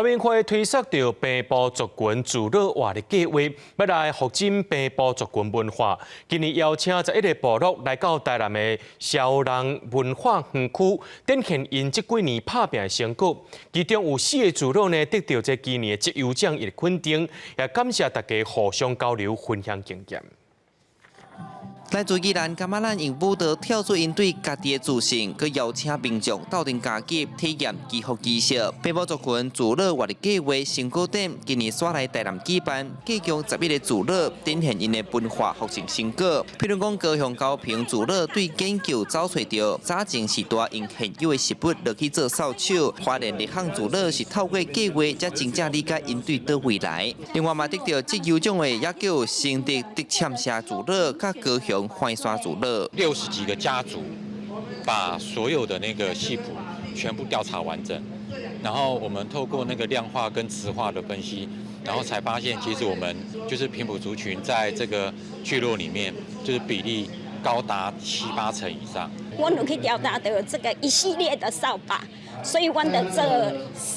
原民會推捒著平埔族群聚落活力計畫，欲來復振平埔族群文化。今年邀請11個部落來到台南的蕭人文化園區，展現𪜶這幾年拍拚的成果。其中有四个聚落呢得著這今年的績優獎的肯定，也感謝大家互相交流、分享經驗。來自宜蘭噶瑪蘭用舞蹈跳出𪜶對家己的自信，閣邀請民眾鬥陣加入體驗祈福儀式。平埔族群聚落活力計畫成果展，今年煞來台南舉辦，繼續11個聚落展現𪜶的文化復振成果。譬如講，高雄高屏聚落對研究找揣著早前時代用現有的食物落去做掃帚，花蓮麗港聚落是透過計畫才真正理解𪜶對佗位來。另外嘛，得著績優獎的也閣有新竹竹塹社聚落，佮高雄歡山聚落。60幾個家族，把所有的那個系譜全部調查完整，然後我們透過那個量化跟質化的分析，然後才發現其實我們就是平埔族群在這個聚落裡面，就是比例高達七八成以上。阮有去調查著這個一系列的掃把，所以阮著做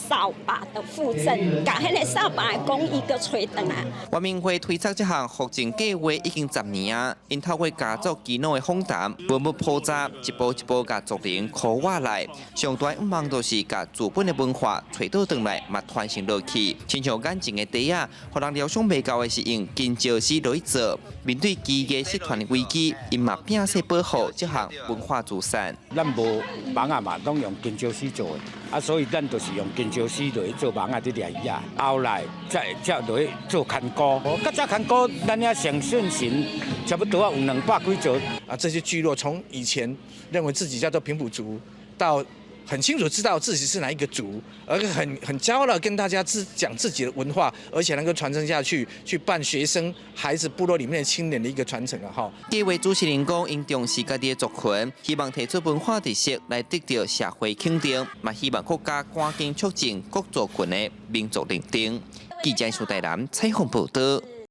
掃把的復振，共彼个掃把的工藝閣揣轉來。原民會推捒這項復振計劃已經10年啊，𪜶透過家族耆老的訪談、文物普查，一步一步共族人箍活來。上大願望就是共祖本的文化揣倒轉來，嘛傳承落去。親像眼前的袋仔，予人料想袂到的是用金石絲落去做。面對技藝失傳的危機，𪜶嘛摒捨保護這項文化資產。咱無網仔嘛，攏用金蕉絲做的，啊，所以咱就是用金蕉絲落去做網仔佇掠魚仔。後來才落去做牽鈎，較早牽鈎咱遐上順行，差不多有200幾座。啊，這些聚落從以前認為自己叫做平埔族，到很清楚知道自己是哪一個族，而很驕傲的跟大家自講自己的文化，而且能夠傳承下去，去辦學生、孩子、部落裡面的青年的一個傳承啊！哈。計劃主持人講，𪜶重視家己的族群，希望提出文化特色來得著社會肯定，嘛希望國家趕緊促進各族群的民族認定。記者蘇台南採訪報道。